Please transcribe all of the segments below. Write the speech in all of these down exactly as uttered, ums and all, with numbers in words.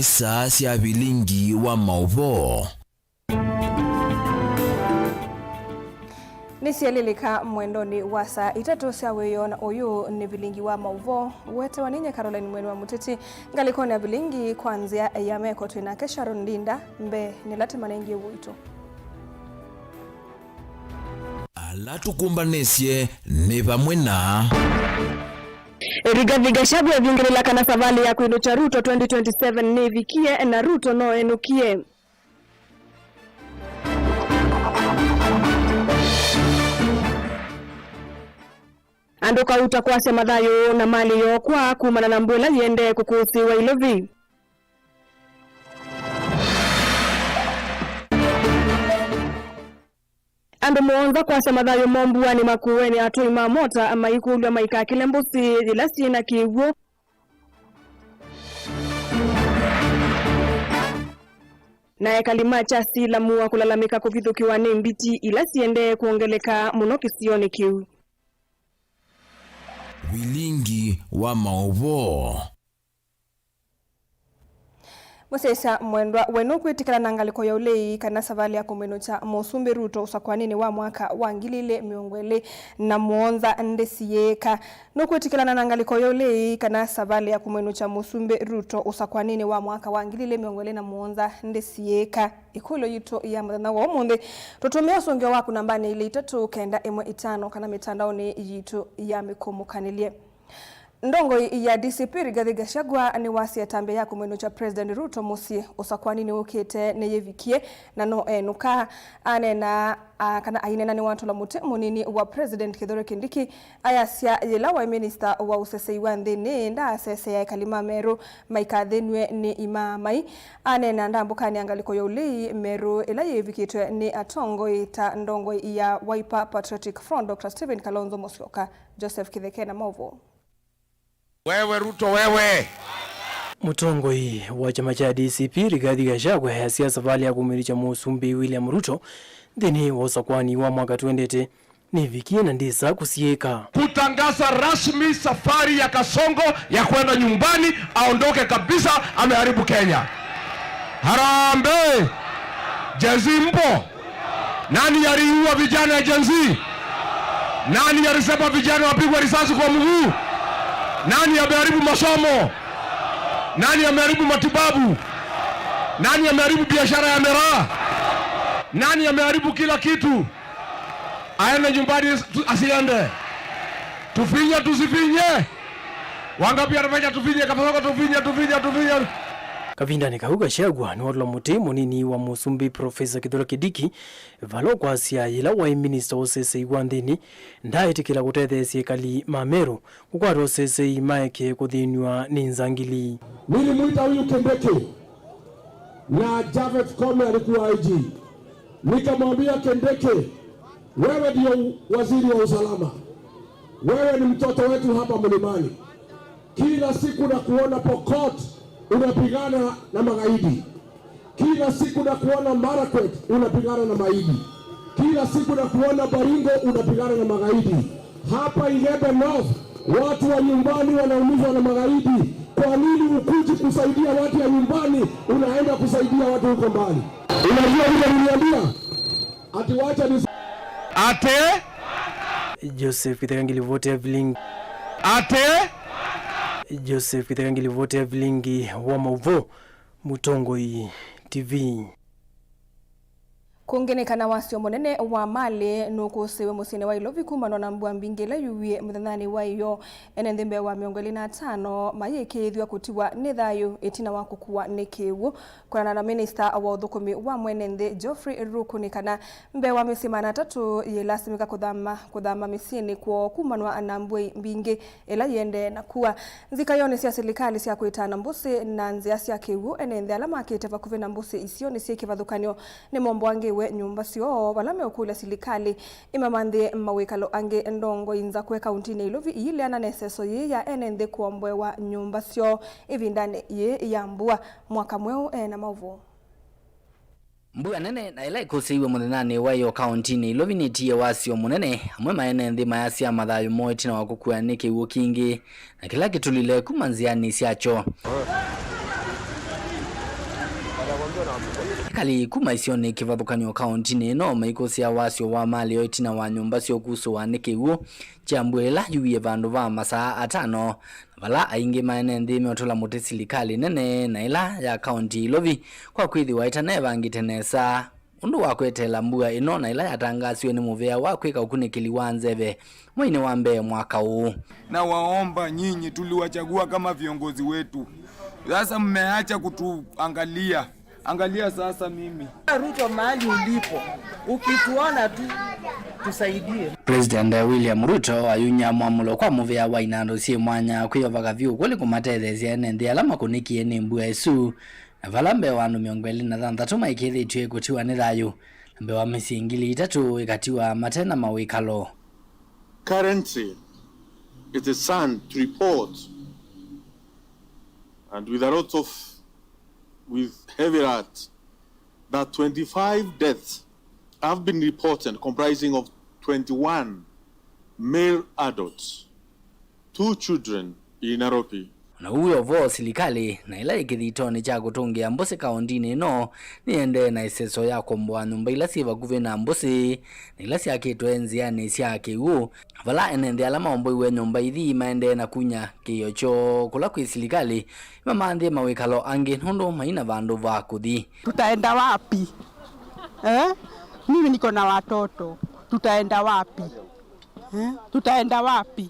Saa sya vilingi wa maũvoo. Nĩsyelĩlĩka mwendonĩ wa saa itatũ sya wĩoo, na ũyũ nĩ vilingi wa maũvoo ũetewa nĩ nye Caroline Mweni wa Mũteti. Ngalĩkonĩ ya vilingi kwa nzĩa ya meko twĩ nake Sharon Ndinda. Mbee nĩ ĩla tũmanengie wĩtũ. Ala tũkũmbanĩsye nĩ vamwe na Rigathi Gachagua evingĩlĩla kana savalĩ ya kwĩnũkya Ruto twenty twenty-seven nĩvikie na Ruto no enũkie. Andũ kauta kwasya mathayũ na malĩ yookwa kumana na mbũla yĩendee kũkũsĩĩwa Ilovi. Andũ mũonza kwasya mathayũ moo mbuanĩ makuwe nĩ atũi ma mota maikũlw'a maikakĩle mbũsĩ yĩla syĩ na kĩw'ũ. Na ekali ma Kyasi lamũa kũlalamĩka kũvithũkĩwa nĩ mbiti ila siendee kwongeleka mũno kĩsionĩ kĩu. Vilingi wa maũvoo. Mũsyaĩĩsya mwendwa, we nũkwĩtĩkĩla na ngalĩko ya ũlei kana savalĩ ya kũmwĩnũkya Mũsumbĩ Ruto ũsakwanĩnĩ wa mwaka wa ngili ilĩ mĩongo ĩlĩ na mũonza ndĩsiĩĩka? Nũkwĩtĩkĩlana na ngalĩko ya ũlei kana savalĩ ya kũmwĩnũkya Mũsumbĩ Ruto ũsakwanĩnĩ wa mwaka wa ngili ilĩ mĩongo ĩlĩ na mũonza ndĩsiĩĩka? Ĩkũlyo yitũ ya mũthenya wa ũmũnthĩ, tũtũmĩe ũsũngĩo waku nambanĩ ilĩ itatũ kenda ĩmwe itano kana mĩtandaonĩ yitũ ya mĩkũmũkanĩlye. Ndongoi ya D C P Rigathi Gachagua nĩwasya ĩtambya ya kũmwĩnũkya President Ruto mũsyĩ ũsakwanĩnĩ ũkĩte nĩyĩvikie na no enũka. Anena, a, kana aineena nĩwatũla mũtĩ mũnini wa President Kithure Kindiki, ayasya yĩla waĩ minista wa ũsesei wa nthĩnĩ ndaaseseea ekali ma Meru maikathĩnw'e nĩ imaamai. Aneena ndambũkanĩ ya ngalĩko ya ũlei Meru ĩla yĩvikĩtwe nĩ atongoi ta ndongoi ya Wiper Patriotic Front Doctor Stephen Kalonzo Musyoka. Joseph Kitheke na maũvoo. Wewe Ruto, wewe. Mũtongoi wa kyama kya D C P Rigathi Gachagua easya savalĩ ya kũmwĩnũkya Mũsumbĩ William Ruto nthĩnĩ wa ũsakwani wa mwaka twendete nĩvikie na ndĩsa kũsiĩĩka. Kutangaza rasmi safari ya Kasongo ya kwenda nyumbani, aondoke kabisa, ameharibu Kenya. Harambee! Gen Z mpo? Nani aliua vijana ya Gen Z? Nani alisema vijana wapigwe risasi kwa mguu? Nani ameharibu masomo? Nani ameharibu matibabu? Nani ameharibu biashara ya miraa? Nani ameharibu kila kitu? Aende nyumbani, tu-, asiende? Tufinye, tusifinye? Wangapi anafanya tufinye, Kasongo, tufinye, tufinye, tufinye? Kavindanĩ kau, Gachagua nĩwatũla mũtĩ mũnini wa Mũsumbĩ Professor Kithure Kindiki vala ũkwasya yĩla waĩ minista wa ũsesei wa nthĩnĩ ndaaĩtĩkĩla kũtetheesya ekali ma Meru kũkwata ũsesei maeke kũthĩnw'a nĩ nzangili. Nilimwita huyu Kindiki na Japhet Koome alikuwa I G. Nikamwambia Kindiki, wewe ndio waziri wa usalama. Wewe ni mtoto wetu hapa Mlimani. Kila siku nakuona Pokot unapigana na magaidi. Kila siku nakuona Marakwet unapigana na magaidi. Kila siku nakuona Baringo unapigana na magaidi. Hapa Igembe North, watu wa nyumbani wanaumizwa na magaidi. Kwa nini hukuji kusaidia watu ya nyumbani, unaenda kusaidia watu huko mbali? Unajua vile niliambia? Ati wacha ni Ate? Joseph Kitheka ngilivoti ya vilingi. Ate? Joseph Kitheka ngilivoti ya vilingi wa maũvoo. Mũtongoi T V. Kũngĩ nĩ kana wasyo mũnene wa malĩ nũkũsĩwe mũsyĩnĩ wa Ilovi kumanwa na mbua mbingĩ ĩla yuwie mũthenyanĩ wa ĩyoo. Ene nthĩ mbee wa mĩongo ĩlĩ na atano mayĩkĩĩthw'a kũtiwa nĩ thayũ ĩtina wa kũkuwa nĩ kĩw'ũ. Kwĩanana na minista wa ũthũkũmi wa mwene nthĩ Geoffrey Ruku, nĩ kana mbee wa mĩsyĩ maana atatũ yĩlasimĩka kũthama, kũthama mĩsyĩnĩ kwoo kumanwa na mbua mbingĩ ĩla yĩendee na kua. Nzikayonĩ sya silikalĩ sya kwĩtana mbũsĩ na nzĩa sya kĩw'ũ, ene nthĩ ala makĩte vakuvĩ na mbũsĩ isio nĩ syĩ kĩvathũkany'o nĩmomboangĩwe nyũmba syoo, vala meũkũlya silikalĩ ĩmamanthĩe mawĩkalo angĩ. Ndongoi nzakwe kauntinĩ ya Ilovi iileana na ĩseso yĩĩ ya ene nthĩ kũomboewa nyũmba syoo ĩvindanĩ yĩĩ ya mbua. Mwaka mweũ e na maũvoo. Mbua nene na ĩla ĩkũsĩiwe mũthenyanĩ wa ĩyoo kauntinĩ Ilovi nĩtiie wasyo mũnene, amwe ma ene nthĩ mayasya mathayũ moo ĩtina wa kũkua nĩ kĩw'ũ kingĩ na kĩla kĩtũlile kuma nzĩanĩ syakyo. Ekali kuma isionĩ kĩvathũkany'o kaũntinĩ ĩno maikũsĩa wasyo wa malĩo ĩtina wa nyũmba syoo kusũwa nĩ kĩw'ũ kya mbua ĩla yuie vandũ va masaa atano, na vala aingĩ ma ene nthĩ meũtũla mũtĩ silikalĩ nene na ĩla ya kaũnti ya Ilovi kwa kwĩthĩwa ĩtanevangĩte nesa ũndũ wa kweteela mbua ĩno na ĩla yatangaasiwe nĩ mũvĩa wa kwĩka ũkunĩkĩli wa nzeve mweinĩ wa mbee mwaka ũũ. Nawaomba nyinyi, tuliwachagua kama viongozi wetu, sasa mmeacha kutuangalia. Angalia sasa mimi. Ruto, mahali ulipo, ukituona tu, tusaidie. President William Ruto ayunya mwamũlo kwa mũvĩa wa inandũ syĩ mwanya kwĩyova kavyũ kũlĩ kũmatetheesya ene nthĩ ala makũnĩkie nĩ mbua ĩsu, na vala mbee wa andũ mĩongo ĩlĩ na thanthatũ maĩkĩĩthĩtw'e kũtiwa nĩ thayũ, na mbee wa mĩsyĩ ngili itatũ ĩkatiwa mate na mawĩkalo. Currently, it is sad to report, and with a lot of, with heavy heart, that twenty-five deaths have been reported, comprising of twenty-one male adults, two children in Nairobi. Na ũu wĩ o vo, silikalĩ na ĩla yĩ kĩthitonĩ kya kũtũngĩa mbũsĩ kaũntinĩ ĩno nĩyendee na ĩseso ya kũomboa nyũmba ila syĩ vakuvĩ na mbũsĩ na ila syakĩtwe nzĩanĩ sya kĩw'ũ, vala ene nthĩ ala maomboiwe nyũmba ithi maendee na kunya kĩĩo kyoo kũla kwĩ silikalĩ imamanthĩe mawĩkalo angĩ nũndũ mai na vandũ va kũthi. Tutaenda wapi? Eh? Mimi niko na watoto. Tutaenda wapi? Eh? Tutaenda wapi?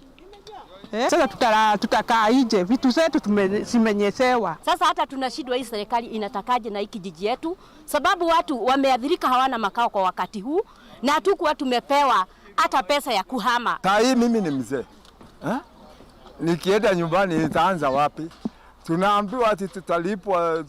Eh? Sasa tutala-, tutakaa nje. Vitu zetu tume-, zimenyesewa. Sasa hata tunashindwa hii serikali inatakaje na hii kijiji yetu, sababu watu wameathirika, hawana makao kwa wakati huu, na hatukuwa tumepewa hata pesa ya kuhama. Saa hii mimi ni mzee. Eh? Nikienda nyumbani nitaanza wapi? Tunaambiwa ati tutalipwa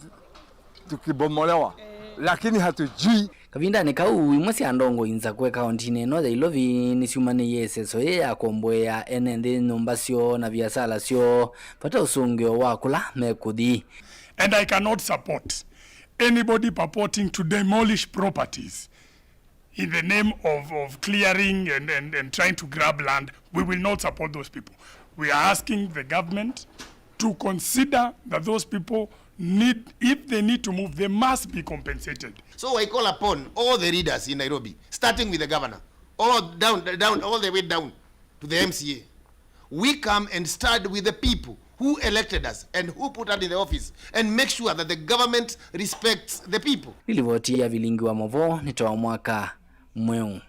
tukibomolewa, lakini hatujui. Kavindanĩ kau, imwe sya ndongoi nzakwe kaũntinĩ ĩno ya Ilovi nĩsyumanĩie ĩseso yĩĩ ya kũomboea ene nthĩ nyũmba syoo na viasala syoo vate ũsũngĩo wa kũla mekũthi. And I cannot support anybody purporting to demolish properties in the name of, of clearing and, and, and trying to grab land. We will not support those people. We are asking the government to consider that those people need, if they need to move, they must be compensated. So I call upon all the leaders in Nairobi, starting with the governor, all down, down, all the way down to the M C A. We come and stand with the people who elected us and who put us in the office and make sure that the government respects the people. Nĩ livoti ya vilingi wa movoo nĩ toa mwaka mweũ.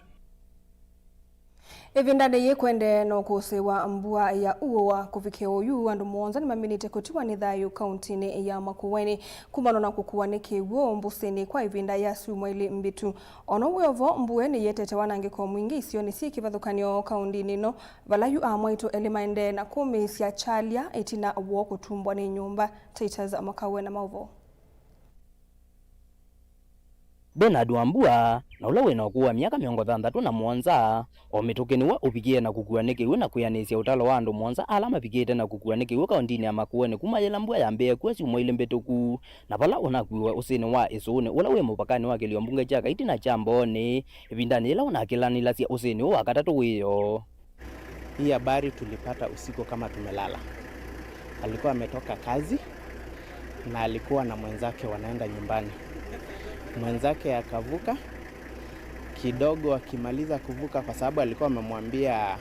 Ĩvindanĩ yĩĩ kwendee na ũkũsĩ wa mbua ya ũũa kũvikĩa oyu, andũ mũonza nĩmaminĩte kũtiwa nĩ thayũ kaũntinĩ ya Makueni kumana na kũkuwa nĩ kĩw'ũ mbũsĩnĩ kwa ĩvinda ya syumwa ilĩ mbĩtu. Ona wĩ o vo, mbua nĩyĩetete wanangĩko mwingĩ isionĩ syĩ kĩvathũkany'o kaũntinĩ ĩno, vala yu amwaitũ elĩ maendee na kũmĩĩsya kyalya ĩtina woo kũtumbwa nĩ nyũmba. Titus Makawe na maũvoo. Bernard Wambua, na ũla wĩ na ũkũũ wa myaka mĩongo thanthatũ na mũonza, o mĩtũkĩ nĩwe ũvikĩe na kũkuwa nĩ kĩw'ũ na kwĩanĩsya ũtalo wa andũ mũonza ala mavikĩte na kũkuwa nĩ kĩw'ũ kaũntinĩ ya Makueni kuma yĩla mbua yambĩĩe kua syumwa ilĩ mbĩtũku, na vala ũnakuiwe ũsĩnĩ wa Ĩsũũnĩ ũla wĩ mũvakanĩ wa kĩlio mbunge kya Kaiti na kya Mbooni, ĩvindanĩ yĩla ũnakĩlanĩlasya ũsĩnĩ ũũ wa katatũ wĩoo. Hii habari tulipata usiku kama tumelala. Alikuwa ametoka kazi na alikuwa na mwenzake wanaenda nyumbani. Mwenzake akavuka kidogo, akimaliza kuvuka, kwa sababu alikuwa amemwambia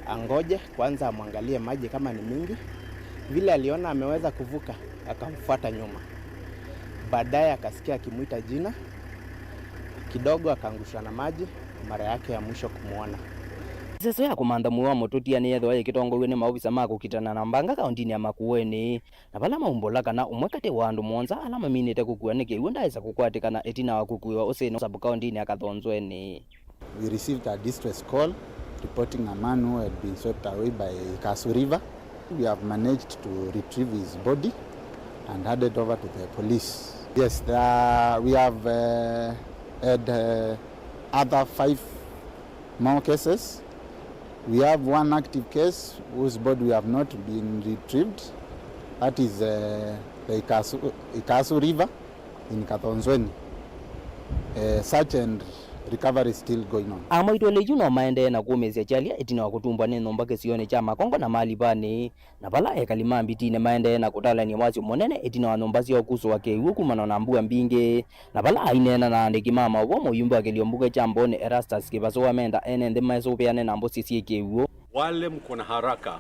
angoje kwanza, amwangalie maji kama ni mingi. Vile aliona ameweza kuvuka, akamfuata nyuma. Baadaye akasikia akimwita jina, kidogo akaangushwa na maji, mara yake ya mwisho kumwona. Ĩseso ya kũmantha mũyo wa mũtũtia nĩyeethĩwa yĩkĩtongoew'e nĩ maovisa ma kũkitana na mbanga kaũntinĩ ya Makueni, na vala maumbũla kana ũmwe katĩ wa andũ mũonza ala maminĩte kũkuwa nĩ kĩw'ũ ndaĩsa kũkwatĩkana ĩtina wa kũkuĩwa ũsĩnĩ sub kaũntinĩ ya Kathonzweni. We received a distress call reporting a man who had been swept away by Ikasu River. We have managed to retrieve his body and hand it over to the police. Yes, there are, we have, uh, had, uh, other five more cases. We have one active case whose body we have not been retrieved. That is, uh, the Ikasu, Ikasu River in Kathonzweni. Uh, search and Recovery is still going on. Amwaitũ elĩ yu no maendee na kũmĩĩsya kyalya ĩtina wa kũtumbwa nĩ nyũmba kĩsionĩ kya Makongo na Malivanĩ, na vala ekali ma Mbitinĩ maendee na kũtalany'a wasyo mũnene ĩtina wa nyũmba syoo kusũa kĩw'ũ kumana na mbua mbingĩ. Na vala aineena na aandĩki ma maũvoo, mũyumbe wa kĩlio mbunge kya Mboni Erastus Kĩvasũ wamenda ene nthĩ mesũvĩane na mbũsĩ syĩ kĩw'ũ. Wale mko na haraka,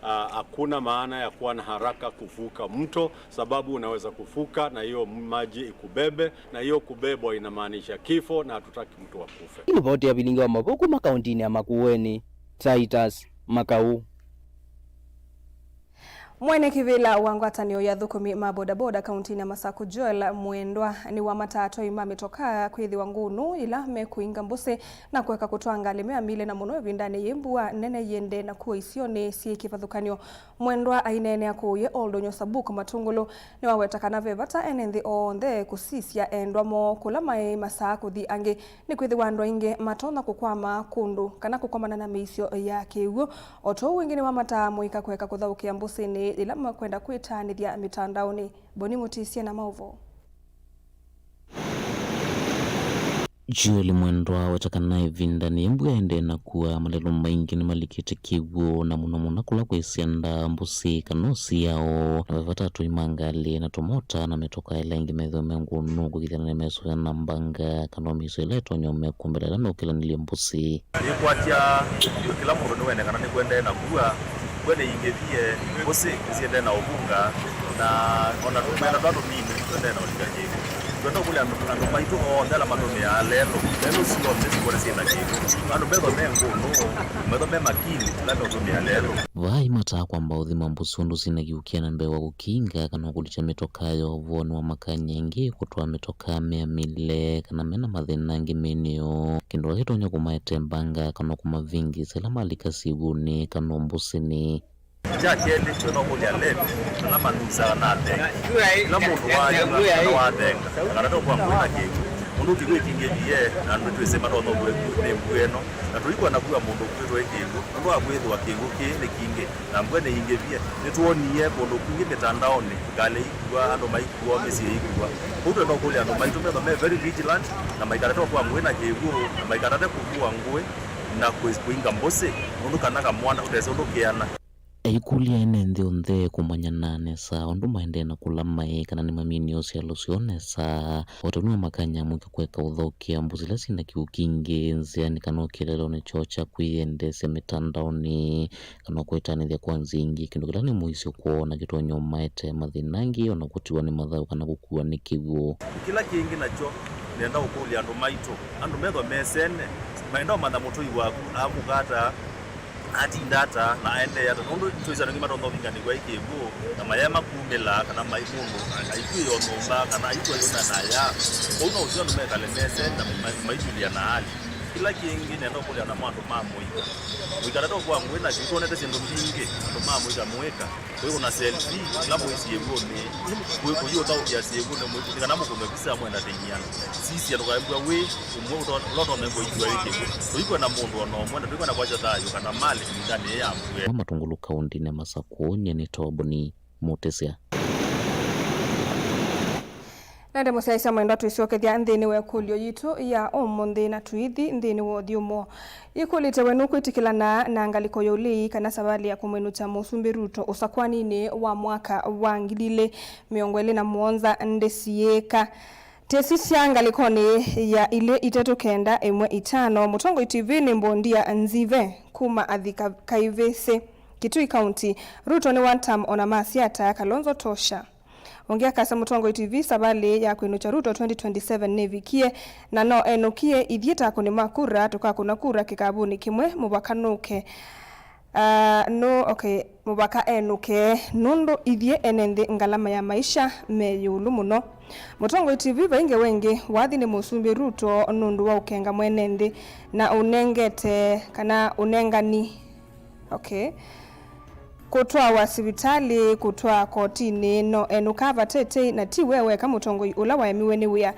ah, hakuna maana ya kuwa na haraka kuvuka mto, sababu unaweza kuvuka na hiyo maji ikubebe, na hiyo kubebwa inamaanisha kifo, na hatutaki mtu akufe. Ĩĩ nĩ livoti ya vilingi wa maũvoo kuma kauntinĩ ya Makueni, Titus Makau. Mwene kĩvĩla wa ngwatanĩo ya athũkũmi ma bodaboda kauntinĩ ya Masaku, Joel Mwendwa, nĩwamataa atwai ma mĩtokaa kwĩthĩwa ngũnũ ĩla mekũinga mbũsĩ na kũeka kũtwaa ngalĩ meamile, na mũno ĩvindanĩ yĩ mbua nene yĩendee na kua isionĩ syĩ kĩvathũkany'o. Mwendwa aineenea kũũ yĩ Old Onyosa Book Matungulu, nĩwaweta kana ve vata ene nthĩ onthe kũsisya endwa moo kũla maĩ masaa kũthi angĩ, nĩkwĩthĩwa andũ aingĩ matonya kũkwama kũndũ kana kũkomana na mĩisyo ya kĩw'ũ. O ta ũu ĩngĩ nĩwamataa mũika kũeka kũthaũkĩa mbũsĩnĩ yĩla makwenda kwĩtaanĩthya mĩtandaonĩ. Boni Mũtisye na maũvoo. Joel Mwendwa aweta kana ĩvindanĩ yĩ mbua ĩendee na kua, malelũ maingĩ nĩmalikĩte kĩw'ũ, na mũno mũno kũla kwĩ syanda, mbũsĩ, kana ũsiao. Na ve vata atũi ma ngalĩ na tũmota na mĩtokaa ĩla ĩngĩ methĩwe me ngũnũ kũkitha nĩmesũvĩana na mbanga kana mĩisyo ĩla ĩtonya ũmekũmbĩla ĩla meũkĩlanĩlye mbũsĩ. Nĩkwatya kĩla mũndũ nĩwene kana nĩkũendee na kua, mbua nĩyingĩvie, mbũsĩ nĩsiendee na ũvunga, na ona tũmena twa tũnini nĩtũendee na ũlika kĩw'ũ. Twenda ũkũlya andũ, andũ maitũ onthe ala matũmĩaa lelũ, lelũ syonthe sikwona syĩ na kĩw'ũ. Andũ methwa me ngũnũ, methwa me makini ala meũtũmĩa lelũ. Vaa aimataa kwamba ũthima mbũsĩ ũndũ syĩ na kĩw'ũ kĩana mbee wa kũkinga kana kũlikya mĩtokaa yoo. Woni wa makany'a ĩngĩ kũtwaa mĩtokaa meamile kana mena mathĩna angĩ mĩnĩo, kĩndũ kĩla kĩtonya kũmaete mbanga kana kũmavĩngĩsya ĩla malika syĩw'ũnĩ kana mbũsĩnĩ. Kya kelĩ, twenda ũkũlya levy ala manusaa na athenga. Kĩla mũndũ wayo na wathenga, na kana tũkwambũĩ na kĩw'ũ. Mũndũ kĩw'ũ ĩkingĩvie, na andũ twĩsĩ matonya ũkũĩku nĩ mbua ĩno, na tũikwenda kua mũndũ ũkuĩtwe nĩ kĩw'ũ, nũndũ wa kwĩthĩwa kĩw'ũ kĩĩ nĩ kingĩ, na mbua nĩyingĩvie. Nĩtwonie kũndũ kwingĩ mĩtandaonĩ, ngalĩ ikua, andũ maikua, mĩsyĩ ikua. Kwoou twenda ũkũlya andũ maitũ methwa me very vigilant, na maikalete ũkũa ngũĩ na kĩw'ũ, na maikalete kũkua ngũĩ na kwĩ-, kũinga mbũsĩ, nũndũ kana kamwana ũtesĩ ũndũ kĩana. Aikũlya ene nthĩ onthe kũmanyana nesa ũndũ maendee na kũla maĩ, kana nĩmaminie ũsyalo syoo nesa. O ta ũu nĩwamakany'a mũika kũeka ũthaũkĩa mbũsĩ ila syĩ na kĩw'ũ kingĩ nzĩanĩ kana ũkĩlelonĩ kyoo kya kwĩyendeesya mĩtandaonĩ, kana kwĩtanĩthya kwa nzĩa ingĩ, kĩndũ kĩla nĩ mũisyo kwoo na kĩtonya ũmaete mathĩna angĩ, o na kũtiwa nĩ mathaũ kana kũkuwa nĩ kĩw'ũ. Kĩla kĩngĩ nakyo nĩenda ũkũlya andũ maitũ, andũ methwa mesene, maenda ũmantha mũtũi waku amũka ata, atinda ata, na aendee ata, nũndũ twĩsĩ andũ aingĩ matonya ũvinganĩw'a ĩ kĩw'ũ, na mayaya makumĩla, kana mai mũndũ aikw'ĩĩa nyũmba, kana aikw'a yũmba na aya. Kwoou no ũsio andũ mekale mesene na ma-, maitulya na hali. Kĩla kĩngĩ nenda ũkũlya namo andũ ma mũika. Mũika ndatokwa ngũĩ na kĩu, twonete syĩndũ mbingĩ andũ ma mũika mũĩka. Kũi kũna selfie, ĩla mũi syĩw'ũnĩ, kũi kũi ũthaũkĩa syĩw'ũnĩ, mũi kũthi kana mũkũnwe visa mwenda tĩnyiana. Sisya ndũkaembwa wĩ ũmwe ũto-, ũla ũtonya kũikiwa wĩ kĩw'ũ. Tũikwenda mũndũ o na ũmwe, na tũikwenda kwasya thayũ kana malĩ ĩvindanĩ yĩĩ ya mbue. Wa Matungulu kaũndĩnĩ ya Masakũ, nyie nĩ Toboni Mũtĩsya. Na ĩndĩ mũsyaĩĩsya mwendwa, twĩsyokethya nthĩnĩ wa ĩkũlyo yitũ ya ũmũnthĩ na tũithi nthĩnĩ wa ũthyũmũo. Yĩkũlĩte, we nũkwĩtĩkĩlana na ngalĩko ya ũlei kana savalĩ ya kũmwĩnũkya Mũsumbĩ Ruto ũsakwaninĩ wa mwaka wa ngili ilĩ mĩongo ĩlĩ na mũonza ndĩsiĩĩka? Tĩsisya ngalĩkonĩ ya ilĩ itatũ kenda ĩmwe itano. Mũtongoi T V nĩ Mbondia Nzive kuma Athi Ka-, Kaivĩsĩ, Kitui County. Ruto nĩ one term ona masya ata, Kalonzo tosha. Ũngĩ akasya Mũtongoi T V savalĩ ya kwĩnũkya Ruto twenty twenty-seven nĩvikie, na no enũkie, ithyĩ ta akũni ma kura tũkakũna kura kĩkavũnĩ kĩmwe mũvaka nũke. Ah, nũ, okay, mũvaka enũke, nũndũ ithyĩ ene nthĩ ngalama ya maisha me ĩũlũ mũno. Mũtongoi T V vai ngewa ĩngĩ, wathi nĩ Mũsumbĩ Ruto nũndũ wa ũkenga mwene nthĩ na ũnengete kana ũnengani, okay, kũtwawa sivitalĩ, kũtwaa kotinĩ, no enũka vatetei, na ti we weka mũtongoi ũla waemiwe nĩ wĩa.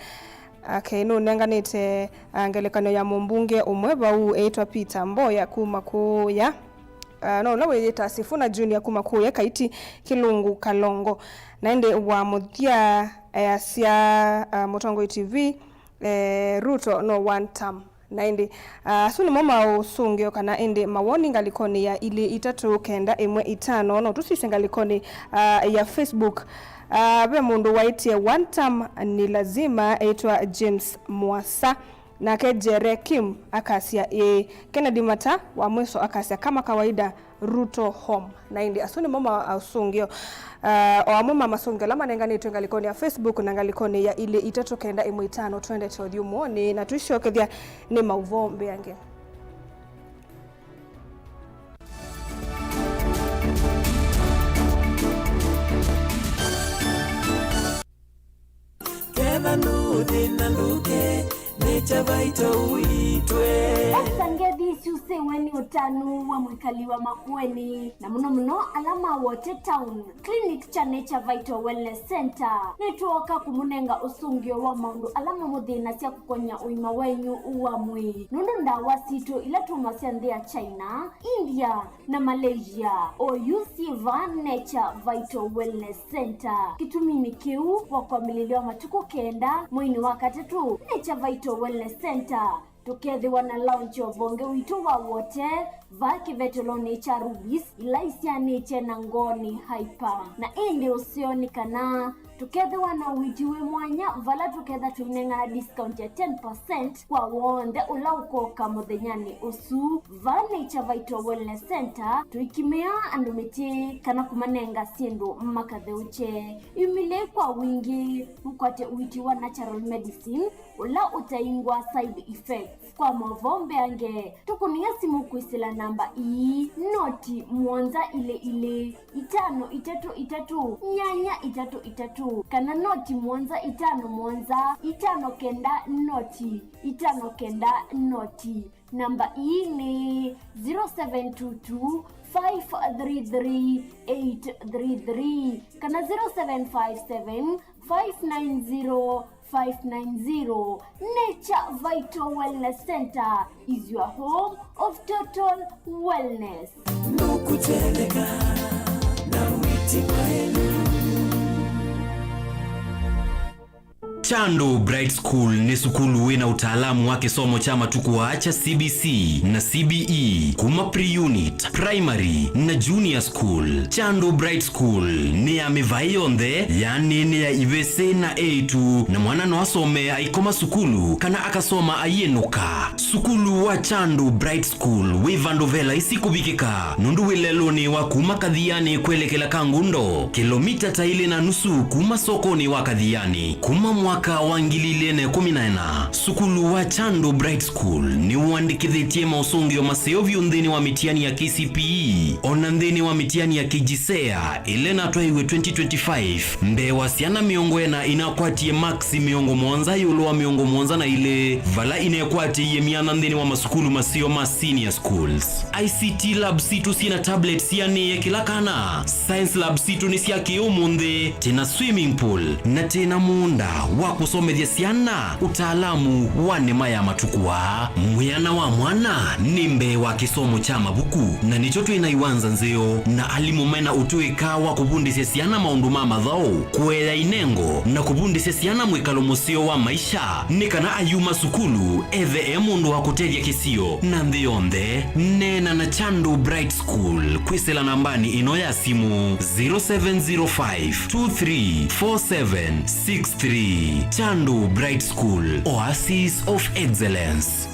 Ake nũnenganĩte, ah, ngelekany'o ya mũmbunge ũmwe vau eĩtwa Peter Mboya kuma kũya, ah, no ũla wĩyĩta Sifuna Junior kuma kũya Kaiti, Kĩlungu, Kalongo. Na ĩndĩ wa mũthya easya, ah, Mũtongoi T V, eh, Ruto no one term. Na ĩndĩ, ah, asu nĩmo maũsũngĩo kana ĩndĩ mawoni ngalĩkonĩ ya ilĩ itatũ kenda ĩmwe itano. No tũsisye ngalĩkonĩ, ah, ya Facebook. Ah, ve mũndũ waĩtye one term ni lazima, etwa James Mwasa. Nake Jere Kim akasya ĩĩ. Kennedy Mata wa Mwiso akasya kama kawaida, Ruto home. Na ĩndĩ asu nĩmo maũsũngĩo, ah, o amwe ma masũngĩo ala manenganĩtwe ngalĩkonĩ ya Facebook na ngalĩkonĩ ya ilĩ itatũ kenda ĩmwe itano. Twendete ũthyũmũonĩ na tũisyokethya nĩ maũvoo mbeange. Ketha nũthĩna ndũke, nĩ kya vaito ũitwe. Esa ngethi isu syĩwe nĩ ũtanu wa mwĩkali wa Makueni, na mũno mũno ala ma Wote Town. Clinic kya Nature Vital Wellness Center nĩtwooka kũmũnenga ũsũngĩo wa maũndũ ala mamũthĩnasya kũkony'a ũima wenyu wa mwĩĩ, nũndũ ndawa sitũ ila tumasya nthĩ ya China, India, na Malaysia. Oyu syĩ vaa Nature Vital Wellness Center. Kĩtuminĩ kĩu, wa kwambĩlĩlya wa matukũ kenda mweinĩ wa katatũ, Nature Vital Wellness Center tũkethĩwa na launch of vonge witũ wa Wote vaa kĩvetolonĩ kya Rubies ila isyaanĩtye na Ngooni Hyper. Na ĩndĩ ũseo nĩ kana tũkethĩwa na ũiiti wĩ mwanya vala tũketha tũinengana discount ya ten percent kwa w'onthe ũla ũkoka mũthenyanĩ ũsu. Vaa Nature Vital Wellness Center, tũikimĩa andũ mĩtĩ kana kũmanenga syĩndũ makatheũkye. Imilĩ kwa wingĩ, mũkwate ũiiti wa natural medicine ũla ũtaingwa side effects. Kwa maũvoo mbeange, tũkũnĩe simũ kwĩsĩla namba ii, noti mũonza ilĩ ilĩ, itano itatũ itatũ, nyanya itatũ itatũ, kana noti mũonza itano mũonza, itano kenda noti, itano kenda noti. Namba ii nĩ zero seven two two, five three three, eight three three kana zero seven five seven, five nine zero, five nine zero. Nature Vital Wellness Center is your home of total wellness. Nũkũtetheka na wĩti mwaĩlu. Chandu Bright School nĩ sukulu wĩ na ũtaalamu wa kĩsomo kya matukũ aa kya C B C na C B E kuma pre-unit, primary, na junior school. Chandu Bright School nĩ ya mĩvaĩ yonthe, yaani nĩ ya ivĩsĩ na eĩtu, na mwana no asome aikoma sukulu kana akasoma aiĩnũka. Sukulu wa Chandu Bright School wĩ vandũ ve laisi kũvikĩka, nũndũ wĩ lelũnĩ wa kuma Kathiani kwelekela Kangundo, kĩlomita ta ilĩ na nusu kuma sokonĩ wa Kathiani. Kuma mwaka wa ngili ilĩ na ĩkũmi na ĩna, sukulu wa Chandu Bright School nĩwandĩkĩthĩtye maũsũngĩo maseo vyũ nthĩnĩ wa mĩtiani ya K C P E, ona nthĩnĩ wa mĩtiani ya K J S E A ĩla ĩnatwaiwe twenty twenty-five, mbee wa syana mĩongo ĩna inakwatie maksi mĩongo mũonza ĩũlũ wa mĩongo mũonza na ilĩ, vala inekwatĩie myanya nthĩnĩ wa masukulu maseo ma senior schools. I C T lab sitũ syĩ na tablets sianĩĩe kĩla kana. Science lab sitũ nĩ sya kĩ-ũmũnthĩ, twĩ na swimming pool, na twĩ na mũũnda wa kũsomethya syana ũtaalamu wa nĩma ya matukũ aa. Mwĩana wa mwana nĩ mbee wa kĩsomo kya mavuku, na nĩkyo twĩ na iwanza nzeo na alimũ me na ũtũĩka wa kũvundĩsya syana maũndũ ma mathaũ, kũea inengo, na kũvundĩsya syana mwĩkalo mũseo wa maisha, nĩ kana ayuma sukulu ethĩwe e mũndũ wa kũtethya kĩsio na nthĩ yonthe. Neena na Chandu Bright School kwĩsĩla nambanĩ ĩno ya simũ, zero seven zero five two three four seven six three. Chandu Bright School, Oasis of Excellence.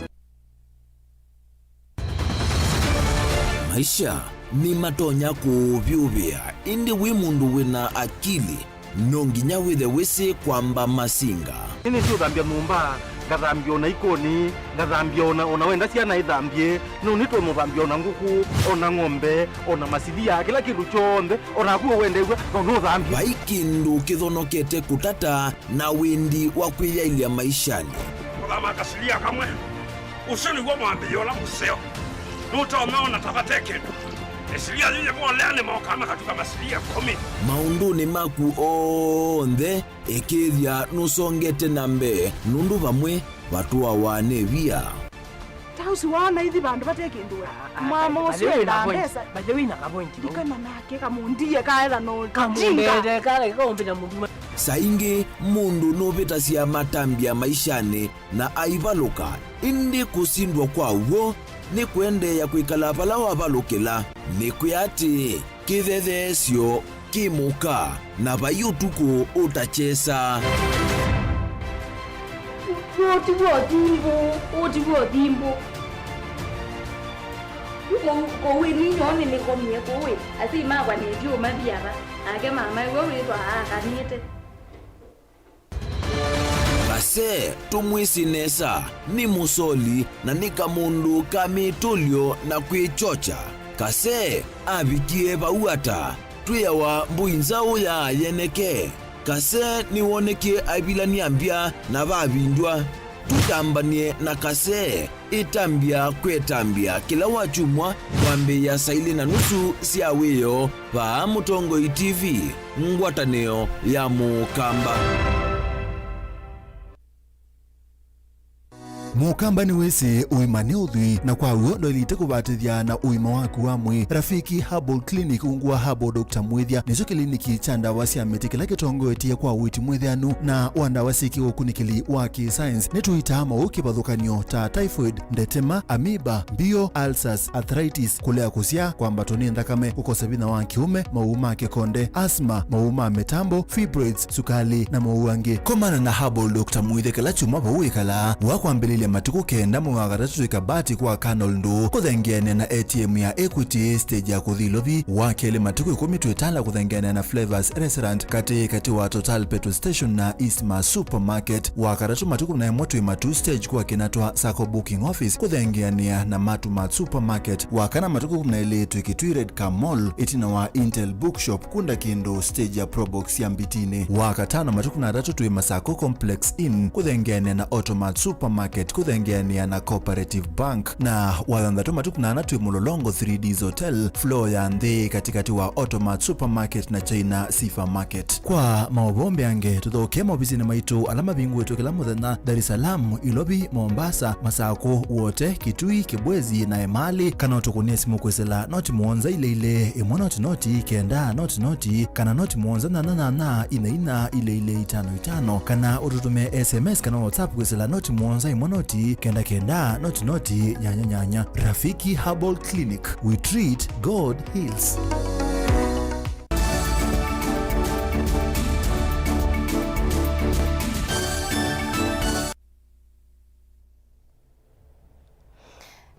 Maisha nĩmatonya kũũvyũvĩa, ĩndĩ wĩ mũndũ wĩ na akili, no nginya wĩthe wĩsĩ kwamba masinga. Nĩnĩsĩ ũthambya nyũmba, ngathambya ona ikoni, ngathambya ona, ona wenda syana ithambye, no nĩtũmũthambya ona ngũkũ, ona ng'ombe, ona masilia, kĩla kĩndũ kyonthe, ona naku wendew'a, no nũthambye. Vai kĩndũ kĩthonokete kũtata na wendi wa kwĩyaĩlya maishanĩ. Kũthama kasilia kamwe. Ũsu nĩw'o mwambĩĩo ũla mũseo. Nũtonya ona ta vate kĩndũ. Ĩsilia yĩyĩvolea nĩmokaa makatuka masilia ĩkũmi. Maũndũnĩ maku onthe, ĩkĩĩthya nũsongete na mbee, nũndũ vamwe vatũawa nĩ via. Ta ũsu waona ithi vandũ vate kĩndũ we. Mama ũsu enda mbesa. By the way, na ka point. Ndikana nake kamũndie kaetha no kamũndete kale kaũmbĩta mũndũ. Saa ingĩ mũndũ nũvĩtasya matambya maishanĩ na aivalũka, ĩndĩ kũsindwa kwa w'o nĩ kũendeea kwĩkala vala wavalũkĩla. Nĩkwĩa atĩĩ, kĩthetheesyo kĩ mũka, na vai ũtukũ ũtakyesa. Ũũ ti w'o thimbũ, ũũ ti w'o thimbũ. Kũu, kũu ĩni nyoo nĩnĩkomie kũu ĩ, asyai makwa nĩtyo mathi ava, nake mamae we wĩthwa aakanĩte. Kase, tũmwĩsĩ nesa, nĩ mũsoli na nĩ kamũndũ ka mĩtũlyo na kwĩkyokya. Kase avikie vau ata? Twĩawa mbũi nzaũ ya yeneke. Kase nĩwonekie aivilany'a mbya na vavindwa. Tũtambanie na Kase, ĩtambya kwĩ ĩtambya kĩla wakyumwa kwambĩĩa saa ilĩ na nusu sya wĩoo vaa Mũtongoi T V, ngwatanĩo ya Mũkamba. Mũkamba nĩwĩsĩ ũima nĩ ũthwii, na kwa w'o ndwaĩlĩte kũvatĩthya na ũima waku wa mwĩĩ. Rafiki Herbal Clinic ungu wa Herbal Doctor Mwĩthya nĩkyo kĩliniki kya ndawa sya mĩtĩ kĩla kĩtongoetye kwa ũiiti mwĩthĩanu na wa ndawa syĩ kĩũkunĩkĩli wa kĩ-science. Nĩtũitaa maũũ kĩvathũkany'o ta typhoid, ndetema, amoeba, mbio, ulcers, arthritis, kũlea kũsyaa, kwambatwa nĩ nthakame, kũkosa vinya wa kĩũme, maũũ ma kĩkonde, asthma, maũũ ma mĩtambo, fibroids, sukali, na maũũ angĩ. Komana na Herbal Doctor Mwĩthya kĩla kyumwa vau wĩkalaa, wa kwambĩlĩlya matukũ kenda mwei wa katatũ twĩ Kabati kwa Colonel Ndũũ, kũthengeanĩa na A T M ya Equity, stage ya kũthi Ilovi, wa kelĩ matukũ ĩkũmi twĩ Tala kũthengeanĩa na Flavors Restaurant, katĩ katĩ wa Total Petrol Station na Eastmaster Supermarket, wa katatũ matukũ na ĩmwe twĩ Matuu stage kwa Kinatwa Sacco Booking Office kũthengeanĩa na Matumat Supermarket, wa kana matukũ ĩkũmi na elĩ twĩ Kitui Red Car Mall, ĩtina wa Intel Bookshop, kunda kĩndũ stage ya Probox ya Mbitinĩ. Wa katano matukũ na atatũ twĩ Masako Complex Inn, kũthengeanĩa na Automat Supermarket, kũthengeanĩa na Cooperative Bank. Na wa thanthatũ matukũ na ana twĩ Mũlolongo three Ds Hotel, floor ya nthĩ, katĩkatĩ wa Automat Supermarket na China Sifa Market. Kwa maũvoo mbeange, tũthokee maovisinĩ maitũ ala mavingũĩtwe kĩla mũthenya, Dar es Salaam, Ilovi, Mombasa, Masako, Wote, Kitui, Kibwezi, na Emali, kana ũtũkũnĩe simũ kwĩsĩla noti mũonza ilĩ ilĩ, ĩmwe noti noti, kenda noti noti, kana noti mũonza nyanya nyanya, inya inya, ilĩ ilĩ, itano itano, kana ũtũtũmĩe S M S kana WhatsApp kwĩsĩla noti mũonza ĩmwe noti, kenda kenda, noti noti, nyanya nyanya. Rafiki Herbal Clinic, we treat, God heals.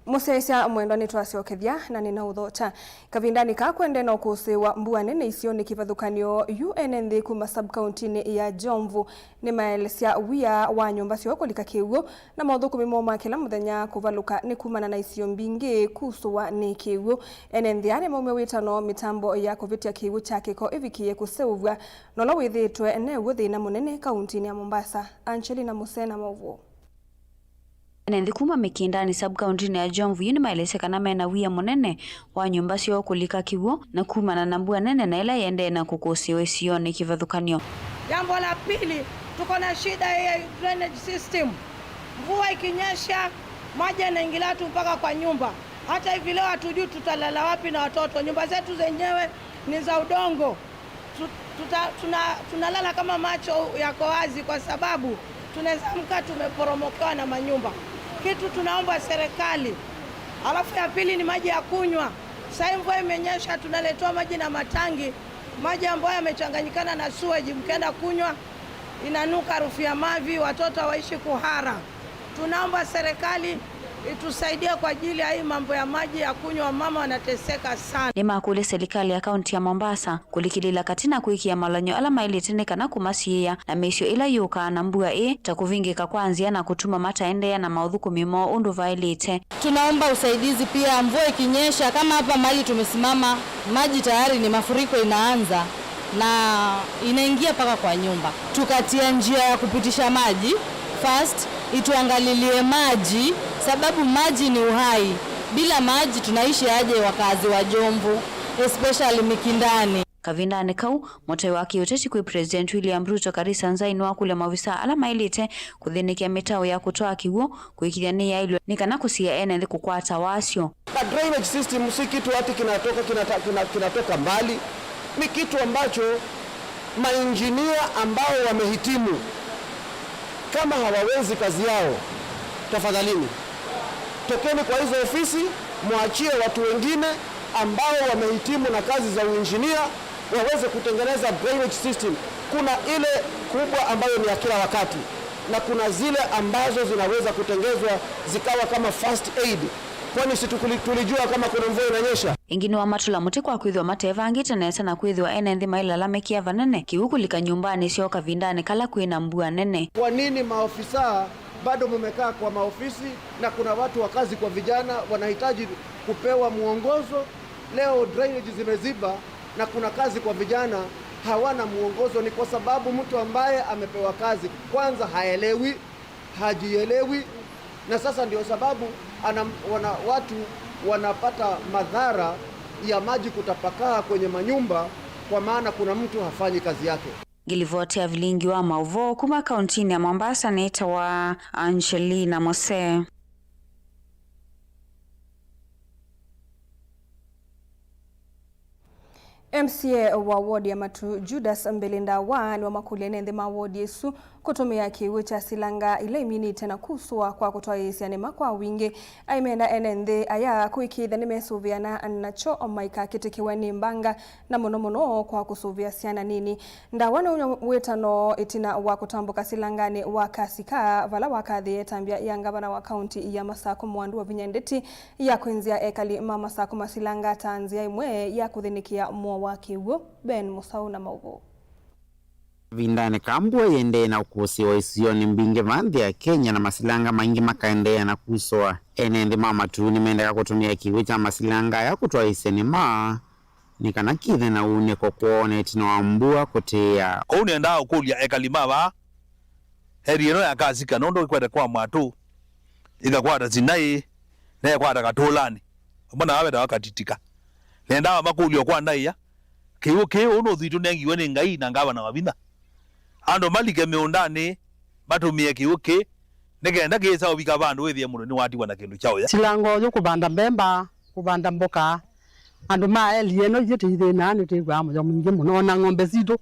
Mũsyaĩĩsya mwendwa, nĩtwasyokethya na nĩnaũthokya. Kavindanĩ kaa kwendee na ũkũsĩĩwa mbua nene isionĩ kĩvathũkany'o, yu ene nthĩ kuma sub-kauntinĩ ya Jomvu nĩmaelesya wia wa nyũmba syoo kũlika kĩw'ũ, na mothũkũmi moo ma kĩla mũthenya kũvalũka nĩ kumana na isio mbingĩ kusũwa nĩ kĩw'ũ. Ene nthĩ aa nĩmaumya wĩtano mĩtambo ya kũvĩtya kĩw'ũ kya kĩko ĩvikĩĩe kũseũvw'a, na ũla wĩthĩĩtwe new'o thĩna mũnene kauntinĩ ya Mombasa. Angelina Musena maũvoo. Ene nthĩ kuma Mikindani sub-kauntinĩ ya Jomvu yu nĩmaelesya kana mena wia mũnene wa nyũmba syoo kũlika kĩw'ũ na kumana na mbua nene na ĩla ĩendee na kũkũsĩĩwa isionĩ kĩvathũkany'o. Jambo la pili, tuko na shida ya drainage system. Mvua ikinyesha, maji yanaingilia tu mpaka kwa nyumba. Hata hivi leo hatujui tutalala wapi na watoto. Nyumba zetu zenyewe ni za udongo. Tu-, tuta-, tuna-, tunalala kama macho yako wazi kwa sababu tunaweza amka tumeporomokewa na manyumba. Kitu tunaomba serikali. Alafu ya pili ni maji ya kunywa. Sasa mvua imenyesha, tunaletewa maji na matangi, maji ambayo yamechanganyikana na sewage, mkienda kunywa inanuka harufu ya mavi, watoto hawaishi kuhara. Tunaomba serikali itusaidie kwa ajili ya hii mambo ya maji ya kunywa, wamama wanateseka sana. Nĩmakũlya silikalĩ ya kaunti ya Mombasa kũlikĩlĩĩla katĩ na kwĩkĩa malany'o ala maĩlĩte nĩ kana kũmasiĩĩa na mĩisyo ĩla yũkaa na mbua ĩĩ, ta kũvingĩka kwa nzĩa na kũtuma mataendeea na maũthũkũmi moo ũndũ vaĩlĩte. Tunaomba usaidizi pia, mvua ikinyesha, kama hapa mahali tumesimama, maji tayari ni mafuriko inaanza. Na inaingia mpaka kwa nyumba. Tukatia njia ya kupitisha maji, first, ituangalilie maji, sababu maji ni uhai. Bila maji tunaishi aje wakazi wa Jomvu, especially Mikindani? Kavindanĩ kau, mũtai wa kĩũteti kwĩ President William Ruto, Karisa Nzai, nĩwakũlya maovisaa ala maĩlĩte kũthĩnĩkĩa mĩtaũ ya kũtwaa kĩw'ũ kũĩkĩĩthya nĩyaĩlw'a nĩ kana kũsiĩĩa ene nthĩ kũkwata wasyo. Na drainage system si kitu ati kinatoka, kinata-, kina-, kinatoka mbali. Ni kitu ambacho Mainjinia ambao wamehitimu, kama hawawezi kazi yao, tafadhalini, tokeni kwa hizo ofisi, mwachie watu wengine ambao wamehitimu na kazi za uinjinia waweze kutengeneza drainage system. Kuna ile kubwa ambayo ni ya kila wakati, na kuna zile ambazo zinaweza kutengezwa zikawa kama first aid, kwani si tukuli-, tulijua kama kuna mvua inanyesha. Ĩngĩ nĩwamatũla mũtĩ kwa kwĩthĩwa matevangĩte nesa na kwĩthĩwa ene nthĩ mailalamĩkĩa vanene kĩw'ũ kũlika nyũmbanĩ syoo kavindanĩ kala kwĩ na mbua nene. Kwa nini maofisa bado mumekaa kwa maofisi na kuna watu wa kazi kwa vijana wanahitaji kupewa mwongozo? Leo drainage zimeziba na kuna kazi kwa vijana hawana mwongozo. Ni kwa sababu mtu ambaye amepewa kazi kwanza haelewi, hajielewi, na sasa ndio sababu ana, wana, watu wanapata madhara ya maji kutapakaa kwenye manyumba, kwa maana kuna mtu hafanyi kazi yake. Ngĩlivoti ya vilingi wa maũvoo kuma kauntinĩ ya Mombasa nĩtawa Angelina Mose. M C A wa ward ya Matu, Judas Mbele Ndawa, nĩwamakũlya ene nthĩ ma ward ĩsu kũtũmĩa kĩw'ũ kya silanga ila iminĩte na kusũa kwa kũtwaĩĩsya nĩma kwa wingĩ. Aimenda ene nthĩ aya kũĩkĩĩthya nĩmesũvĩana nakyo maikakĩtĩkĩwe nĩ mbanga, na mũno mũno kwa kũsũvĩa syana nini. Ndawa nĩw'o wĩtano ĩtina wa kũtambũka silanganĩ wa Kasika, vala wakathĩĩe ĩtambya ya ngavana wa kaunti ya Masakũ Mwandu Wavinya Ndeti ya kwĩnzĩa ekali ma Masakũ masilanga ta nzĩa ĩmwe ya kũthĩnĩkĩa mũo wa kĩw'ũ. Ben Mũsaũ na maũvoo. Kavindanĩ ka mbua yĩendee na ũkũsĩĩwa isionĩ mbingĩ va nthĩ ya Kenya na masilanga maingĩ makaendeea na kusũa, ene nthĩ ma Matu nĩmendaga kũtũmĩa kĩw'ũ kya masilanga aya kũtwaĩĩsya nĩma nĩ kana kĩthe na ũunĩko kwoo na ĩtina wa mbua kũtĩĩa. Kwoou nĩendaa ũkũlya ekali ma vaa area ĩno ya Kasika, nũndũ ĩkwete kwa Mwatũ, ĩkakwata Sinai, na ĩkwata Katũlanĩ, vamwe na vaa vetawa Katitika. Nĩendaa makũlyo kwa ndaĩa, kĩw'ũ kĩĩ ũũ nũthi tũnengiwe nĩ Ngai na ngavana Wavinya? Andũ malike mĩũndanĩ matũmĩe kĩw'ũ kĩĩ nĩ kenda kĩĩsa ũvika vandũ wĩthĩe mũndũ nĩwatiwa na kĩndũ kya ũya. Silanga ũyũ kũvanda mbemba, kũvanda mboka, andũ ma area ĩno ithyĩ tũithĩnaa nĩtwĩw'aa mũyo mwingĩ mũno, ona ng'ombe sitũ.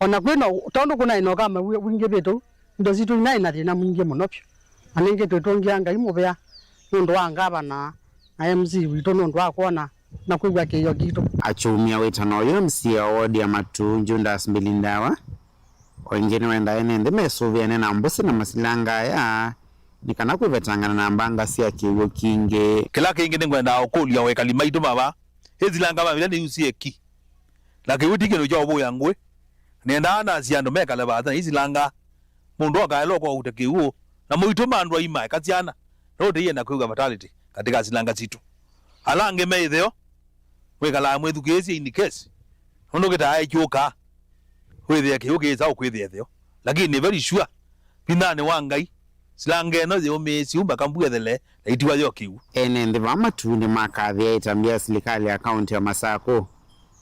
Ona kwĩ na, tondũ kũnaĩ na ũkama wi-, wingĩvĩte ũu, indo sitũ inaĩ na thĩna mwingĩ mũno vyũ. Na nĩngĩ twĩtũngĩa Ngai mũvea nũndũ wa ngavana na M C witũ nũndũ wa kwona na kwĩw'a kĩĩo kitũ. Akyumya wĩtano ũyũ, M C A wa ward ya Matu, Judas Mbili Ndawa, o ĩngĩ nĩwendaa ene nthĩ mesũvĩane na mbũsĩ na masilanga aya nĩ kana kwĩvetangana na mbanga sya kĩw'ũ kingĩ. Kĩla kĩngĩ nĩngwendaa ũkũlya o ekali maitũ ma vaa, ĩsilanga mavila nĩyusie ki. Na kĩw'ũ ti kĩndũ kya ũvũĩa ngũĩ. Nĩendaa nasye andũ mekale vaasa na isilanga. Mũndũ akaela ũkauta kĩw'ũ, na mũitũma andũ aima eka syana, no ũtĩie na kwĩw'a fatality katika silanga sitũ. Ala angĩ me ĩtheo, mwĩkalaa mwĩthukĩĩsye in case, nũndũ kĩtaa kyũkaa, wĩthĩe kĩw'ũ kĩĩsa ũkwĩthĩa ĩtheo. Lakini nĩ very sure, vinyanĩ wa Ngai, silanga ĩno yĩũmĩĩsye u mbaka mbua ĩthele na itiwa yo kĩw'ũ. Ene nthĩ vaa Matu nĩmakathĩa ĩtambya ya silikalĩ ya kaunti ya Masakũ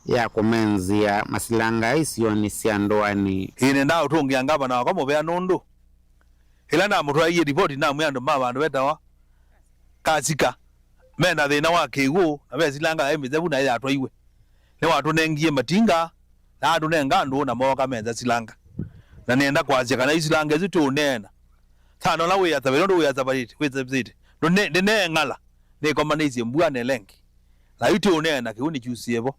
ya kũmenzĩa masilanga isionĩ sya ndũanĩ. Ĩĩ, nĩndaa ũtũngĩa ngavana wakwa mũvea nũndũ ĩla namũtwaĩie livoti namwĩa andũ ma vandũ vetawa Kasika me na thĩna wa kĩw'ũ na ve silanga yaĩ mĩsevu na yatwaiwe. Nĩwatũnengie matinga na atũnenga andũ na mooka menza silanga. Na nĩenda kwasya kana isilanga isu tũũneena, sana ũla wĩasavalĩte, nũndũ wĩasavalĩte, wĩsavĩte, ndũne-, ndĩneeng'ala, nĩkomanĩisye mbua na ĩlengi. Na yu tũũneena kĩw'ũ nĩkyusie vo.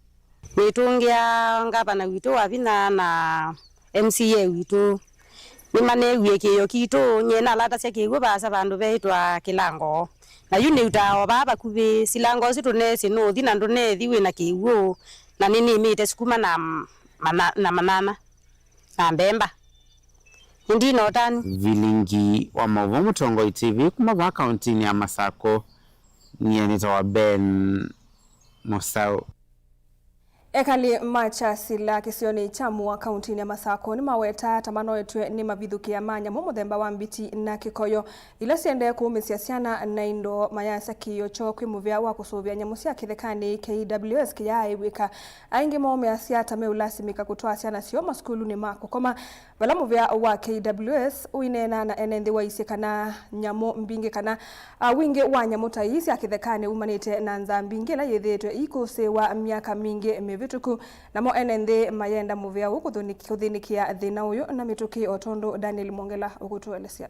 Nĩtũngĩa ngavana witũ Wavinya na M C A witũ. Nĩmaneewie kĩĩo kitũ, nyie nalatasya kĩw'ũ vaasa vandũ veĩtwa Kĩlango. Na yu nĩutaa o vaa vakuvĩ, silanga ũsu tũneesĩ nũthi na ndũneethi wĩ na kĩw'ũ, na nĩnĩmĩte sukuma na mana-, na manana, na mbemba. Ĩndĩ ĩno ũtanu. Vilingi wa maũvoo Mũtongoi T V kuma vaa kauntinĩ ya Masakũ, nyie nĩtawa Ben Mũsaũ. Ekali ma Kyasila kĩsionĩ kya Mũa kauntinĩ ya Masakũ nĩmawetaa ta manoetw'e nĩ mavithũkĩa ma nyamũ mũthemba wa mbiti na kĩkoyo, ila siendee kũũmĩsya syana na indo, mayasya kĩĩo kyoo kwĩ mũvea wa kũsũvĩa nyamũ sya kĩthekanĩ, K W S, kĩyaaĩw'ĩka. Aingĩ moo measya ta meũlasimĩka kũtwaa syana syoo masukulunĩ ma kũkoma, vala mũvea wa K W S ũineena na ene nthĩ waisye kana nyamũ mbingĩ kana, a, wingĩ wa nyamũ ta ii sya kĩthekanĩ umanĩte na nzaa mbingĩ ila yĩthĩĩtwe iikũsĩĩwa myaka mingĩ mĩvĩtu. Vĩtũku, namo ene nthĩ mayenda mũvĩa ũũ kũthĩnĩkĩa thĩna ũyũ na mĩtũkĩ, o tondũ Daniel Mwongela ũkũtũelesya.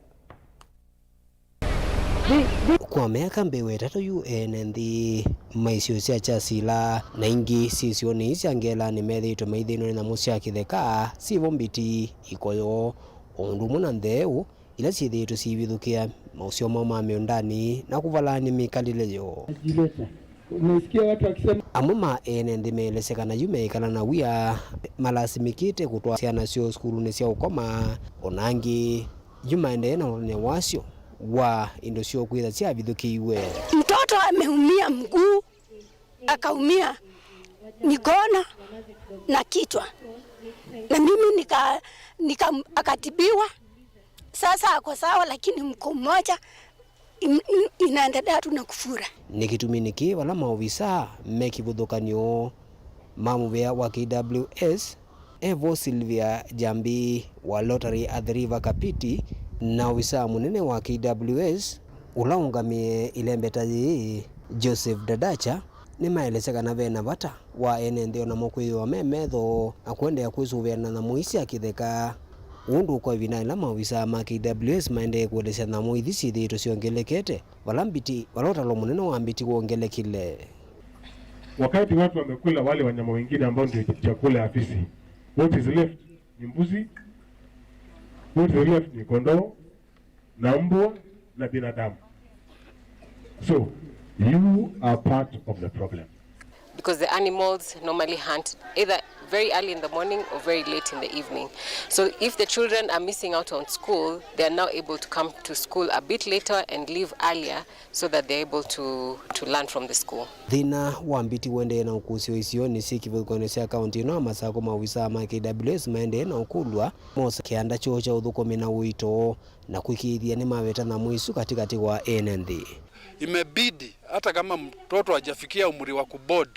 Kwa myaka mbee wa ĩtatũ yu, ene nthĩ ma isio sya Kyasila na ingĩ syĩ isionĩ sya Ngelanĩ methĩĩtwe maithĩnw'a nĩ nyamũ sya kĩtheka, syĩvo mbiti, ikoyo, o ũndũ ũmwe na ntheeũ, ila syĩthĩĩtwe syĩvithũkĩa maũseo moo ma mĩũndanĩ na kũvalany'a mĩkalĩle yoo. Umesikia watu wakisema. Amwe ma ene nthĩ meelesya kana yu meĩkala na wia, malasimĩkĩte kũtwaa syana syoo sukulunĩ sya ũkoma, o na angĩ yu maendee na ũtony'a wasyo wa indo syoo kwĩtha syavithũkĩiwe. Mtoto ameumia mguu, akaumia mikono na kichwa, na mimi nika, nika, akatibiwa. Sasa ako sawa, lakini mguu mmoja im-, im-, inaendelea tu na kufura. Nĩ kĩtuminĩ kĩĩ vala maovisaa me kĩvathũkany'o ma mũvĩa wa K W S, evo Sylvia Jambi wa Lottery Athi River Kapiti, na ovisaa mũnene wa K W S ũla ũngamĩe ĩlembeta yĩĩ, Joseph Dadacha, nĩmaelesya kana ve na vata wa ene nthĩ o namo kwĩthĩwa me metho na kũendeea kwĩsũvĩana na nyamũ ii sya kĩtheka. Ũndũ kwa ĩvinda yĩla maovisaa ma K W S maendee kũelesya nyamũ ithi syĩthĩĩtwe syongelekete, vala mbiti, vala ũtalo mũnene wa mbiti wongelekile. Wakati watu wamekula wale wanyama wengine ambao ndio chakula ya fisi, what is left ni mbuzi, what is left ni kondoo, na mbwa na binadamu. So, you are part of the problem. Because the animals normally hunt either very early in the morning or very late in the evening. So if the children are missing out on school, they are now able to come to school a bit later and leave earlier so that they're able to, to learn from the school. Thĩna wa mbiti ũendee na ũkũsyo isionĩ syĩ kĩvathũkany'o sya kaunti ĩno ya Masakũ, maovisaa ma K W S maendee na ũkũlw'a mosa kĩanda kyoo kya ũthũkũmi na ũito na kũĩkĩĩthya nĩmaweta nyamũ isu katĩkatĩ wa ene nthĩ. Imebidi hata kama mtoto hajafikia umri wa kuboard,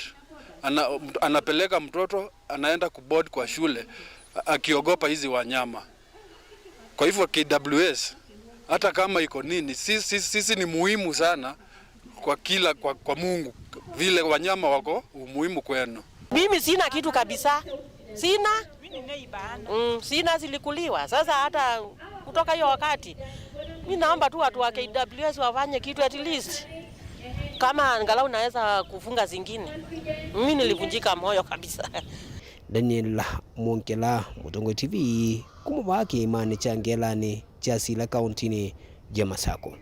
ana-, anapeleka mtoto anaenda kuboard kwa shule, a-, akiogopa hizi wanyama. Kwa hivyo K W S, hata kama iko nini, sisi, sisi ni muhimu sana kwa kila, kwa, kwa Mungu, vile wanyama wako umuhimu kwenu. Mimi sina kitu kabisa. Sina. Mm, sina, zilikuliwa. Sasa hata kutoka hiyo wakati, mi naomba tu watu wa K W S wafanye kitu at least. Kama angalau naweza kufunga zingine. Mimi nilivunjika moyo kabisa. Daniel Mwongela, Mũtongoi T V, kuma vaa kĩĩmanĩ kya Ngelanĩ kya Sila kauntinĩ ya Masakũ.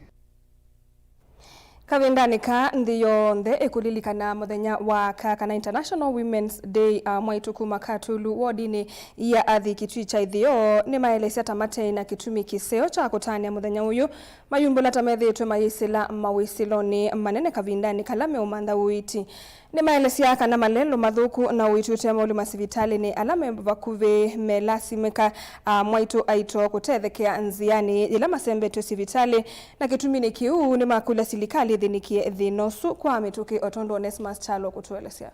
Kavindanĩ kaa, nthĩ yonthe ĩkũlilikana mũthenya wa aka, kana International Women's Day. Amwaitũ kuma Katulu wodinĩ ya Athi Kitui kya Ĩtheo nĩmaelesya ta mate na kĩtumi kĩseo kya kũtanĩa mũthenya ũyũ, mayumbũla ta methĩĩtwe mayĩsĩla mawĩsĩlonĩ manene kavindanĩ kala meũmantha ũiiti. Nĩmaelesya kana malelũ mathũku na ũiiti ũte maũluma sivitalĩnĩ ala me vakuvĩ melasimĩka, a, mwaitũ aitoo kũtethekea nzĩanĩ yĩla masembetw'e sivitalĩ, na kĩtuminĩ kĩu nĩmakũlya silikalĩ ĩthĩnĩkĩe thĩna ũsu kwa mĩtũkĩ, o tondũ Onesmus Kyalo kũtũelesya.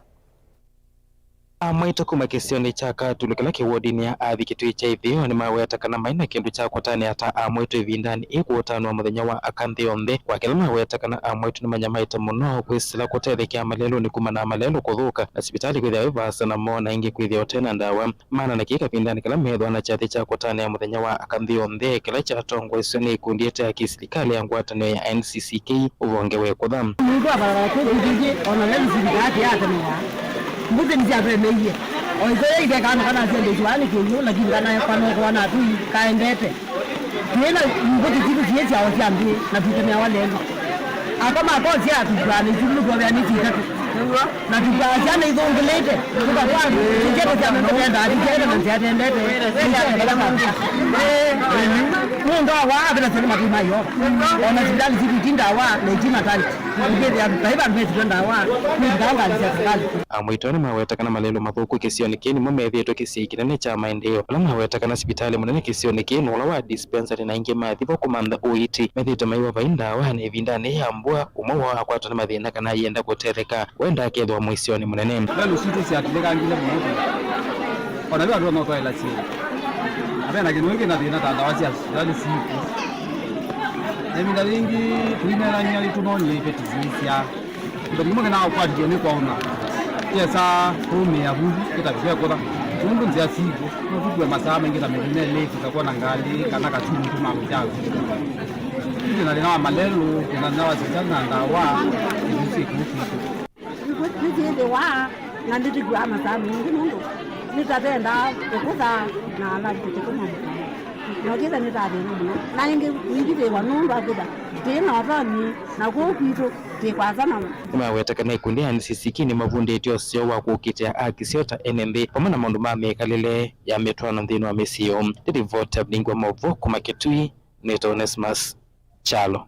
Amwaitũ kuma kĩsionĩ kya Katulu kĩla kĩ wodinĩ ya Athi Kitui kya Ĩtheo nĩmaweta kana mai na kĩndũ kya kũtanĩa ta amwaitũ ĩvindanĩ ĩĩ kũũtanwa mũthenya wa aka nthĩ yonthe, kwa kĩla maweta kana amwaitũ nĩmanyamaĩte mũno kwĩsĩla kũtethekea malelũnĩ kumana na malelũ kũthũka na sivitalĩ kwĩthĩwa ĩ vaasa namo na ĩngĩ kwĩthĩwa ũte na ndawa. Maana na kĩĩ kavindanĩ kala meethĩwa na kyathĩ kya kũtanĩa mũthenya wa aka nthĩ yonthe kĩla kyatongoesw'e nĩ ĩkundi ĩte ya kĩsilikalĩ ya ngwatanĩo ya N C C K ũvonge wa ĩkũtha. Mũndũ avalala kũu kũngĩ, o na lelũ sivitaa kĩatemewa. Mbũtĩ nĩsyatemeie. O ĩkoya itheka kana kana syendeswa nĩ kĩw'ũ, lakini kana kanokoa na atui kaendete. Twĩ na mbũtĩ sitũ siĩ syao sya nthĩ, na tũitemeawa lelũ. Aka makosya atũkwaa nĩ sitũ nĩkwovea nĩ sitatũ. Na tũkwaa syana ithũngĩlĩte. Tũkatwaa ndeto sya mĩmĩtenda, atĩ syaĩle na nzĩa tendete. Nĩsyaĩle vala kambĩ. Mũndũ awa avĩtasya nĩ matũi ma Yeova. O na sivitalĩ sitũ iti ndawa na iti maternity. Ũkĩthĩa vai vandũ vesitwe ndawa, nĩ thitangani sya serikali. Amwaitũ nĩmaweta kana malelũ mathũku kĩsionĩ kĩĩ nĩmo methĩĩtwe kĩsiĩi kĩnene kya maendeeo. Ala maweta kana sivitalĩ mũnene kĩsionĩ kĩĩ nĩ ũla wa dispensary na aingĩ mathi vo kũmantha ũiiti methĩĩtwe maiwa vai ndawa na ĩvindanĩ ya mbua, ũmwe woo akwatwa nĩ mathĩna kana ayenda kũtetheka, wendaa kethĩwa mũisyonĩ mũnene. Mbelu sitũ syatulĩkangile mũno. O na vĩu andũ no twaĩla syĩ. Na ve na kĩndũ kĩngĩ na thĩna ta ndawa sya sivitalĩ siku. Na ĩvinda yĩngĩ tũineenany'a nĩtũnoonie iveti siisya. Iveti imwe nĩnaũkwatĩtwe nĩ kwaũna. Kesa kũmĩa vu tũtavike kũtha, nũndũ nzĩa sitũ no tũkue masaa maingĩ ta mĩthenya ĩlĩ tũtakwona ngalĩ kana katumu tũmalo kyaku. Tũtĩ na thĩna wa malelũ, twĩ na thĩna wa sivitalĩ na ndawa, ĩsu syĩ kũu kwitũ. Nĩsyĩthĩwa na nĩtũkuaa masaa maingĩ nũndũ nĩtatendaa kũkũtha na athali tũkĩtũma mũkana. Na ũkĩtha nĩtathĩna mũno. Na ĩngĩ ũingĩvĩwa nũndũ wa kwĩtha twĩ na ũtonyi na kũu kwitũ twĩ kwasa na Nĩmaweta kana ikundi ya N C C K nĩmavundĩtye ũseo wa kũkitĩa aki syoo ta ene nthĩ vamwe na maũndũ ma mĩkalĩle ya mĩtwaano nthĩnĩ wa mĩsyĩ yoo. Nĩ livoti ya Vilingi wa Maũvoo kuma Kitui, nĩtawa Onesmus Kyalo.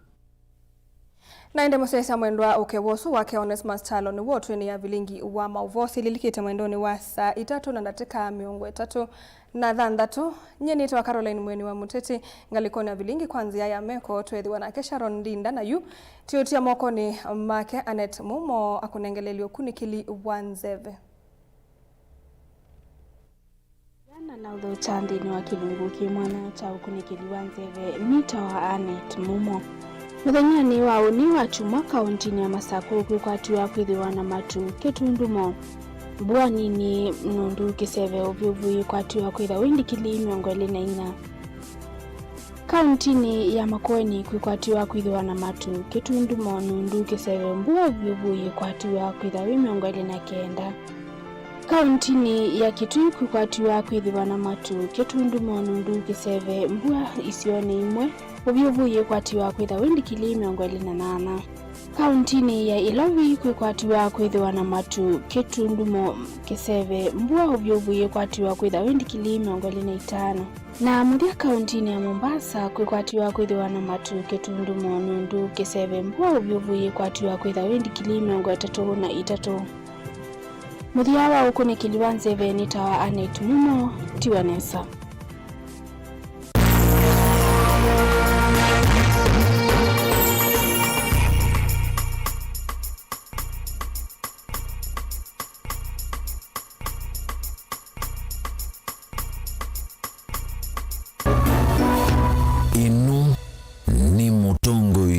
Na ĩndĩ mũsyaĩĩsya mwendwa, ũkew'a ũsu wake Onesmus Kyalo nĩw'o ũtwĩnĩa Vilingi wa Maũvoo syĩlilikĩte mwendonĩ wa saa itatũ na ndatĩka mĩongo ĩtatũ na thanthatũ. Nyie nĩtawa Caroline Mweni wa Mũteti, ngalĩkonĩ ya Vilingi kwa nzĩa ya meko, tweethĩwa nake Sharon Ndinda, na yu tiũtia mokonĩ make Annet Mumo akũnengelelye ũkunĩkĩli wa nzeve. Yana na ũthokya nthĩnĩ wa kĩlungu kĩ mwanya kya ũkunĩkĩli wa nzeve, nĩtawa Annet Mumo. Mũthenyanĩ wa ũnĩ wa kyumwa, kaũntinĩ ya Masakũ kwĩkwatiwa kwĩthĩwa na matu kĩtundumo, mbua nini nundu kĩseve, ũvyũvu yĩkwatiwa kwĩtha wĩ ndikilii mĩongo ĩlĩ na inya. Kaũntinĩ ya Makueni kwĩkwatiwa kwĩthĩwa na matu kĩtundumo nundu kĩseve, mbua, ũvyũvu yĩkwatiwa kwĩtha wĩ mĩongo ĩlĩ na kenda. Kaũntinĩ ya Kitui kwĩkwatiwa kwĩthĩwa na matu kĩtundumo nundu kĩseve, mbua isionĩ imwe, ũvyũvu yĩkwatiwa kwĩtha wĩ ndikilii mĩongo ĩlĩ na nana. Kaũntinĩ ya Ilovi kwĩkwatiwa kwĩthĩwa na matu kĩtundumo kĩseve, mbua, ũvyũvu yĩkwatiwa kwĩtha wĩ ndikilii mĩongo ĩlĩ na itano. Na mũthya kaũntinĩ ya Mombasa kwĩkwatiwa kwĩthĩwa na matu kĩtundumo nundu kĩseve, mbua, ũvyũvu yĩkwatiwa kwĩtha wĩ ndikilii mĩongo ĩtatũ na itatũ. Mũthya wa ũkunĩkĩli wa nzeve nĩtawa Annet Mumo, tiwa nesa.